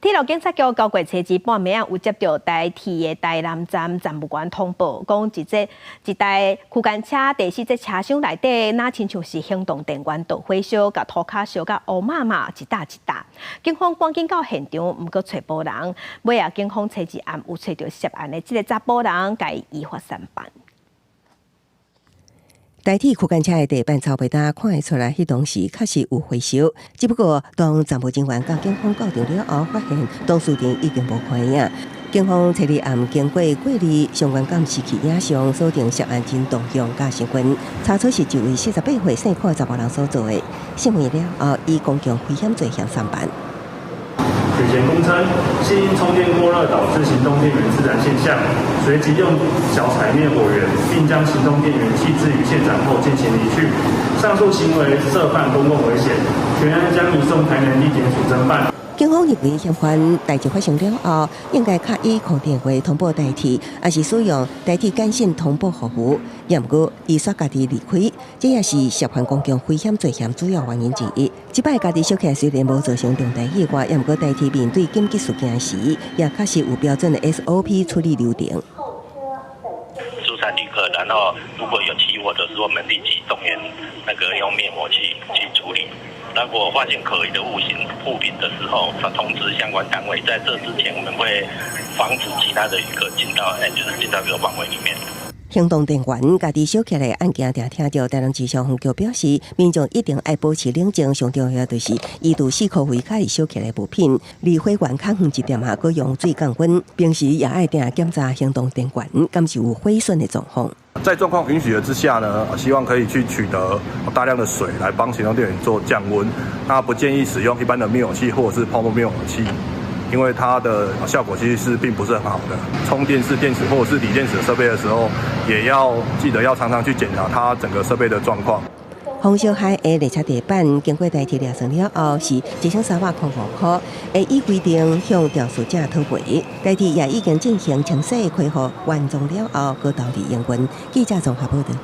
鐵路警察局交過車子半暝仔有接著台鐵的台南站站務員通報，講一節一台區間車第四節車廂內底，若親像是行動電源導火燒，共塗跤燒甲烏麻麻一搭一搭。警方趕緊到現場，毋過揣無人。尾仔警方初二暗有揣著涉案的這个查埔人，共伊依法送辦。台鐵區間車的地板草皮單看會出來，彼當時確實有火燒。只不過當站務人員佮警方到場了後，發現當事人已經無看影。警方初二暗經過過濾相關監視器影像，鎖定涉案人動向佮身份，查出是一位48歲姓柯查埔人所做的。審問了後，以公共危險罪嫌送辦。此前供稱係因充電過熱導致行動電源自燃現象，隨即用腳踩滅火源，並將行動電源棄置於現場後進行離去。上述行為涉犯公共危險，全案將移送台南地檢署偵辦。警方認為嫌犯代誌發生了後，應該較以空電話通報台鐵，抑是使用台鐵簡訊通報服務。毋過，伊煞家己離開，這也是涉犯公共危險罪嫌主要原因之一。這擺家己燒起來雖然無造成重大意外，毋過台鐵面對緊急事件時，也確實有標準的 SOP 處理流程。疏散旅客，然後如果有起火的時候，我們立即動員那個用滅火器去處理。如果發現可疑的物品物品的時候，通知相關單位。在這之前，我們會防止其他的旅客進到，就是進到這個範圍裡面。行動電源家己燒起來案件，定聽著台南市消防局表示，民眾一定愛保持冷靜，上重要就是移除四箍圍較會燒起來物品，離火源較遠一點仔，閣用水降溫。平時也愛定檢查行動電源，敢是有火損的狀況。在狀況允許的之下呢，希望可以去取得大量的水來幫行動電源做降溫。那不建議使用一般的滅火器或者是泡沫滅火器，因為它的效果其實是並不是很好的。充電式電池或者是鋰電池設備的時候，也要記得要常常去檢查它整個設備的狀況。風燒海的列車地板經過台鐵驗算了後，是1305塊，會依規定向肇事者討賠。台鐵也已經進行清洗、恢復原狀了後，閣投入營運。記者綜合報道。